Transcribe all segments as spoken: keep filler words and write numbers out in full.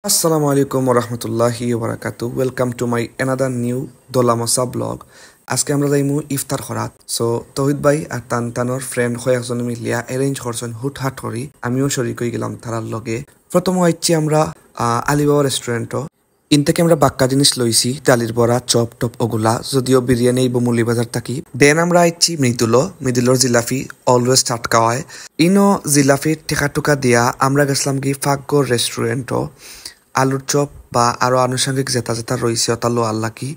আসসালামু আলাইকুম ওয়া রাহমাতুল্লাহি ওয়া বারাকাতু। Welcome to my another new দোলামসা ব্লগ। আজকে আমরা যাইমু ইফতার করাত। সো তৌহিদ ভাই আর তান তানর ফ্রেন্ড কয়েকজনে মিলিয়া অ্যারেঞ্জ করছইন হুটহাট করি। আমিও শরিক অই গেলাম তারার লগে। প্রথমে আইছি আমরা আহ, আলিবাবা রেস্টুরেন্টও। ইন থাকি আমরা বাক্কা জিনিস লইছি, ডালির বড়া, চপ টপ ওগুলা, যদিও বিরিয়ানি আইবো মৌলভীবাজার থাকি। দেন আমরা আইছি মৃদুলো, মৃদুলর জিলাফি অলওয়েজ টাটকা হয়। ইনো জিলাফির টেকা টুকা দিয়া আমরা গেছিলাম কি ফাকগর রেস্টুরেন্টও। আলুর চপ বা আরও আনুষঙ্গিক যেটা যেটা রইছে ওটা লওয়ার লাগি।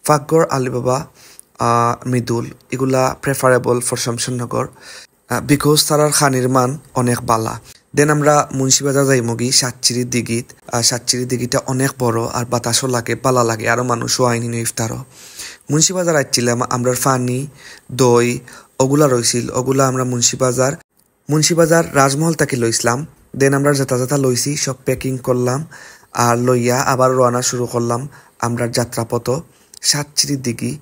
ফাকগর, আলিবাবা, আহ, মৃদুল, এগুলা প্রেফারেবল ফর শমশেরনগর। বিকজ তারার খানির মান অনেক বালা। দেন আমরা মুন্সিবাজার যাইমুগি সাতচিরি দিঘিত। আহ, সাতচিরি দিঘিটা অনেক বড় আর বাতাসও লাগে, বালা লাগে, আরও মানুষও আইন ইনো ইফতারও। মুন্সিবাজার আইছিলাম, আমরার পানি, দই, ওগুলা রইছিল, ওগুলা আমরা মুন্সিবাজার, মুন্সিবাজার রাজমহল থাকি লইছিলাম। দেন আমরা যেটা যেটা লইছি সব প্যাকিং করলাম, আর লইয়া আবার রওনা শুরু করলাম আমরার যাত্রাপথ সাতচিরি দিঘি।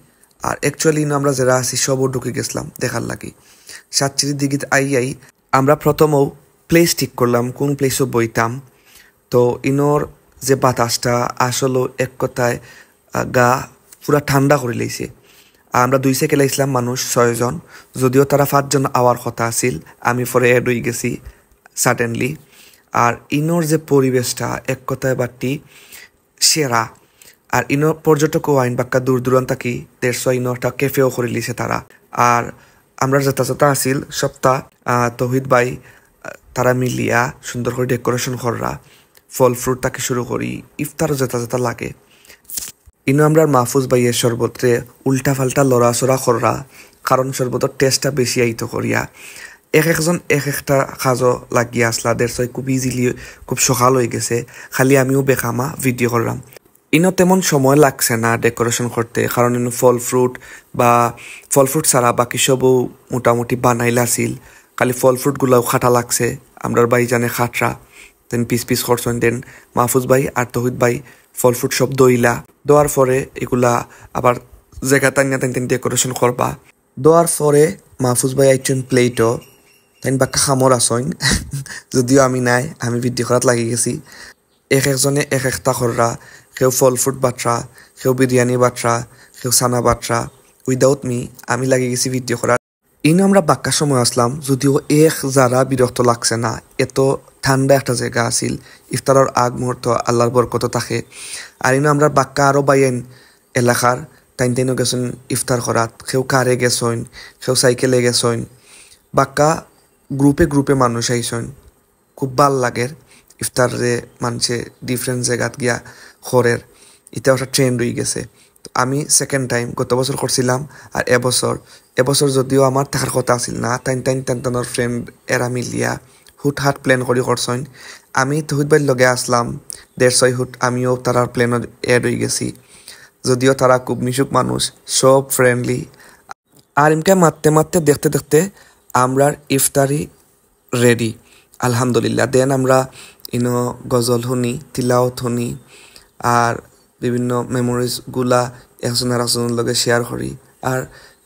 আর অ্যাকচুয়ালি ইনো আমরা যারা আছি সবও ঢুকি গেছিলাম দেখার লাগি। সাতচিরি দিঘিত আই আই আমরা প্রথমও প্লেস ঠিক করলাম, কোন প্লেসও বইতাম। তো ইনোর যে বাতাসটা আসলে এক কথায়, আহ, গা পুরা ঠান্ডা করি লাইছে। আর আমরা দুই সাইকেল আইছিলাম মানুষ ছয়জন, যদিও তারা পাঁচজন আওয়ার কথা আছিল, আমি পরে অ্যাড হয়ে গেছি সাডেনলি। আর ইনোর যে পরিবেশটা এক কথায় বাট্টি সেরা। আর ইনো পর্যটকও আইন বাক্কা দূর দূরান্ত থাকি, দেড়শো ইনো একটা ক্যাফেও করিলিছে তারা। আর আমরা যেটা যেটা আছিল সপ্তাহ তৌহিদ ভাই, আহ, তারা মিলিয়া সুন্দর করে ডেকোরেশন কররা, ফল ফ্রুট থাকি শুরু করি ইফতারও যেটা যেটা লাগে। ইনো আমরার মাহফুজ ভাইয়ে শরবতরে উল্টা পাল্টা লড়াচড়া কররা, কারণ শরবতর টেস্টটা বেশি আইতো করিয়া। এক একজন এক একটা কাজও লাগিয়া আসলা, দেড়শো খুব ইজিলি, খুব সকাল হয়ে গেছে, খালি আমিও বেকামা ভিডিও করলাম। ইনো তেমন সময় লাগছে না ডেকোরেশন করতে, কারণ ইনো ফল ফ্রুট বা ফল ফ্রুট ছাড়া বাকি সবও মোটামুটি বানাইলা আছিল। খালি ফল ফ্রুটগুলাও কাটা লাগছে, আমরার ভাইজানে কাটরা, দেন পিস পিস করছইন, দেন মাহফুজ ভাই আর তৌহিদ ভাই ফল ফ্রুট সব ধইলা। ধোয়ার পরে এগুলা আবার জায়গা টানিয়া টানি টানি ডেকোরেশন করবা। ধোয়ার পরে মাহফুজ ভাই আইছইন প্লেটও, তাইন বাক্কা খামর আছইন। যদিও আমি নাই, আমি ভিডিও করাত লাগি গেছি। এক একজনে এক একটা কররা, কেউ ফল ফ্রুট বাটরা, কেউ বিরিয়ানি বাটরা, কেউ সানা বাটরা। উইদাউট মি, আমি লাগি গেছি ভিডিও করাত। ইনো আমরা বাক্কা সময় আসলাম, যদিও এক যারা বিরক্ত লাগছে না, এত ঠান্ডা একটা জায়গা আছিল। ইফতারর আগ মুহূর্ত আল্লাহর বরকত থাকে। আর ইনো আমরা বাক্কা আরও বাইন এলাকার তাইন তাইনও গেছইন ইফতার করাত, কেউ কারে গেছইন, কেউ সাইকেলে গেছইন, বাক্কা গ্রুপে গ্রুপে মানুষ আইছইন। খুব ভালা লাগের ইফতাররে মানষে ডিফারেন্ট জাগাত গিয়া করের, ইটা একটা ট্রেন্ড হয়ে গেছে। তো আমি সেকেন্ড টাইম গত বছর করছিলাম, আর এবছর, এবছর যদিও আমার থাকার কথা আছিল না, তাইন তাইন তান তানোর ফ্রেন্ড এরা মিলিয়া হুটহাট প্ল্যান করি করছইন। আমি তৌহিদ ভাইর লগে আসলাম, দেড়শো হুট আমিও তারার প্ল্যানও অ্যাড হয়ে গেছি। যদিও তারা খুব মিশুক মানুষ, সব ফ্রেন্ডলি। আর ইমকে মাততে মাততে দেখতে দেখতে আমরার ইফতারি রেডি, আলহামদুলিল্লাহ। দেন আমরা ইনো গজল হুনি, তিলাওত হুনি, আর বিভিন্ন মেমোরিজগুলা একজন আর একজনের লগে শেয়ার করি, আর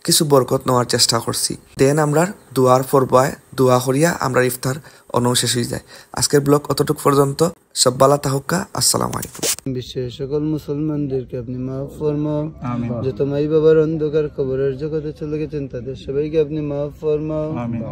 কিছু বরকত নেওয়ার চেষ্টা করছি। দেন আমরা দোয়ার পর্বায় দোয়া করিয়া আমরা ইফতার অনও শেষ হয়ে যায়। আজকের ব্লগ অতটুক পর্যন্ত। সব ভালা থাকুক্কা। আসসালামু আলাইকুম। বিশ্বের সকল মুসলমানদেরকে আপনি মাফ ফরমাও। আমিন। যত মাই বাবার অন্ধকার কবরের জগতে চলে গেছেন, তাদের সবাইকে আপনি মাফ ফরমাও। আমিন।